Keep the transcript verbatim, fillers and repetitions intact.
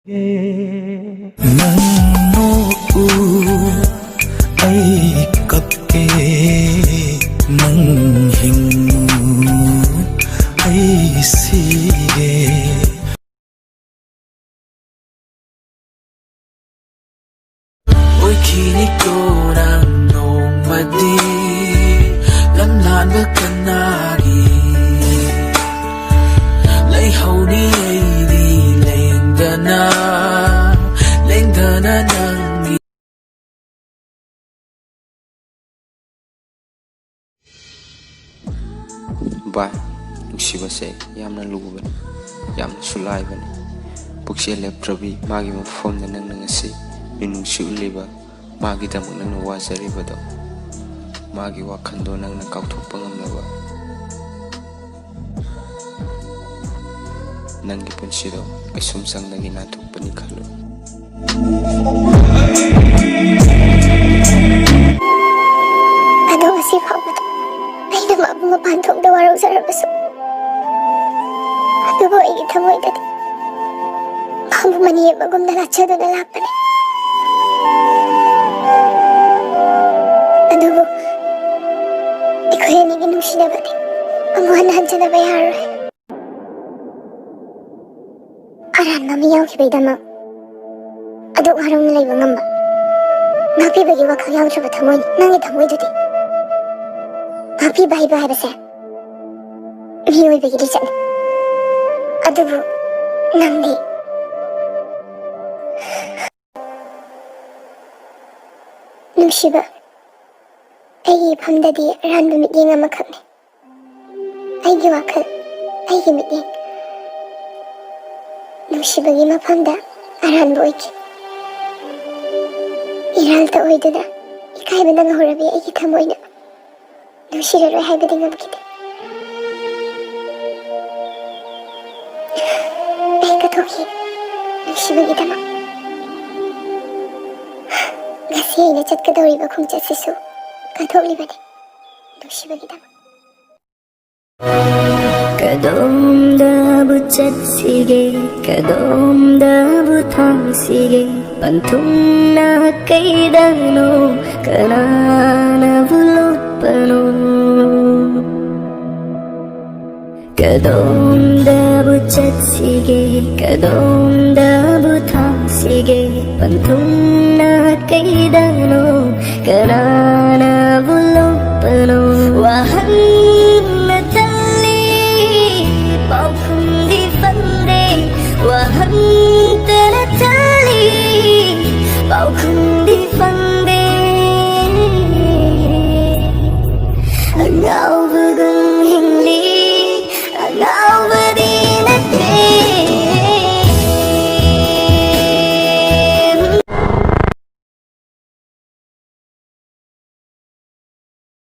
ꯅꯪ ꯅꯣꯛꯎ, ꯑꯩ ꯀꯞꯀꯦ, ꯅꯪ ꯍꯤꯡꯉꯨ, ꯑꯩ ꯁꯤꯒꯦ꯫ ꯑꯣꯏꯈꯤꯅꯤꯀꯣ ꯅꯪ ꯅꯣꯡꯃꯗꯤ ꯂꯝꯂꯥꯟꯕ ꯀꯅꯥꯒꯤ ꯂꯩꯍꯧꯅꯤ ꯑꯩꯗꯤ ꯂꯦꯡꯗꯅ, ꯂꯦꯡꯗꯅ ꯅꯪꯒꯤ꯫ ꯚꯥꯏ, ꯅꯨꯡꯁꯤꯕꯁꯦ ꯌꯥꯝꯅ ꯂꯨꯕꯅꯤ, ꯌꯥꯝꯅꯁꯨ ꯂꯥꯏꯕꯅꯤ꯫ ꯄꯨꯛꯆꯦꯜ ꯂꯦꯞꯇ꯭ꯔꯕꯤ ꯃꯥꯒꯤ ꯃꯐꯝꯗ ꯅꯪꯅ ꯉꯁꯤ ꯃꯤꯅꯨꯡꯁꯤ ꯎꯠꯂꯤꯕ, ꯃꯥꯒꯤꯗꯃꯛ ꯅꯪꯅ ꯋꯥꯖꯔꯤꯕꯗꯣ, ꯃꯥꯒꯤ ꯋꯥꯈꯜꯗꯣ ꯅꯪꯅ ꯀꯥꯎꯊꯣꯛꯄ ꯉꯝꯅꯕ ꯅꯪꯒꯤ ꯄꯨꯟꯁꯤꯗꯣ ꯀꯩꯁꯨꯝ ꯆꯪꯗꯒꯤ ꯅꯥꯟꯊꯣꯛꯄꯅꯤ ꯈꯜꯂꯨ꯫ ꯑꯗꯣ ꯉꯁꯤ ꯐꯥꯎꯕꯗ ꯑꯩꯅ ꯃꯥꯕꯨ ꯃꯄꯥꯟ ꯊꯣꯛꯇ ꯋꯥꯔꯧꯖꯔꯕꯁꯨ, ꯑꯗꯨꯕꯨ ꯑꯩꯒꯤ ꯊꯃꯣꯏꯗꯗꯤ ꯃꯥꯕꯨ ꯃꯅꯤ ꯑꯃꯒꯨꯝꯅ ꯂꯥꯠꯆꯗꯨꯅ ꯂꯥꯛꯄꯅꯤ꯫ ꯑꯗꯨꯕꯨ ꯑꯩꯈꯣꯏ ꯑꯅꯤꯒꯤ ꯅꯨꯡꯁꯤꯅꯕꯗꯤ ꯑꯃꯨꯛ ꯍꯟꯅ ꯍꯟꯖꯤꯟꯅꯕ ꯌꯥꯔꯣꯏ꯫ ꯑꯔꯥꯟꯕ ꯑꯃ ꯌꯥꯎꯈꯤꯕꯒꯤꯗꯃꯛ ꯑꯗꯨꯛ ꯋꯥꯔꯧꯅ ꯂꯩꯕ ꯉꯝꯕ, ꯉꯥꯛꯄꯤꯕꯒꯤ ꯋꯥꯈꯜ ꯌꯥꯎꯗ꯭ꯔꯕ ꯊꯃꯣꯏꯅꯤ ꯅꯪꯒꯤ ꯊꯃꯣꯏꯗꯨꯗꯤ꯫ ꯉꯥꯛꯄꯤꯕ ꯍꯩꯕ ꯍꯥꯏꯕꯁꯦ ꯃꯤꯑꯣꯏꯕꯒꯤ ꯂꯤꯆꯠꯅꯤ꯫ ꯑꯗꯨꯕꯨ ꯅꯪꯗꯤ, ꯅꯨꯡꯁꯤꯕ, ꯑꯩꯒꯤ ꯏꯐꯝꯗꯗꯤ ꯑꯔꯥꯟꯕ ꯃꯤꯠꯌꯦꯡ ꯑꯃꯈꯛꯅꯤ꯫ ꯑꯩꯒꯤ ꯋꯥꯈꯜ, ꯑꯩꯒꯤ ꯃꯤꯠꯌꯦꯡ, ꯅꯨꯡꯁꯤꯕꯒꯤ ꯃꯐꯝꯗ ꯑꯔꯥꯟꯕ ꯑꯣꯏꯈꯤ꯫ ꯏꯔꯥꯜꯇ ꯑꯣꯏꯗꯨꯅ ꯏꯀꯥꯏꯕꯅ ꯉꯧꯔꯕꯤ ꯑꯩꯒꯤ ꯊꯃꯣꯏꯅ ꯅꯨꯡꯁꯤꯔꯔꯣꯏ ꯍꯥꯏꯕꯗꯤ ꯉꯝꯈꯤꯗꯦ꯫ ꯑꯩ ꯀꯠꯊꯣꯛꯈꯤ ꯅꯨꯡꯁꯤꯕꯒꯤꯗꯃꯛ꯫ ꯉꯁꯤ ꯑꯩꯅ ꯆꯠꯀꯗꯧꯔꯤꯕ ꯈꯣꯡꯆꯠꯁꯤꯁꯨ ꯀꯠꯊꯣꯛꯂꯤꯕꯅꯤ ꯅꯨꯡꯁꯤꯕꯒꯤꯗꯃꯛ꯫ ꯀꯗꯣꯝꯗꯕꯨ ꯆꯠꯁꯤꯒꯦ, ꯀꯗꯣꯝꯗꯕꯨ ꯊꯥꯡꯁꯤꯒꯦ, ꯄꯟꯊꯨꯡꯅ ꯀꯩꯗꯅꯣ, ꯀꯅꯥꯅꯕꯨ ꯂꯣꯠꯄꯅꯣ? ꯀꯗꯣꯝꯗꯕꯨ ꯆꯠꯁꯤꯒꯦ, ꯀꯗꯣꯝꯗꯕꯨ ꯊꯥꯡꯁꯤꯒꯦ, ꯄꯟꯊꯨꯡꯅ ꯀꯩꯗꯅꯣ, ꯀꯅꯥ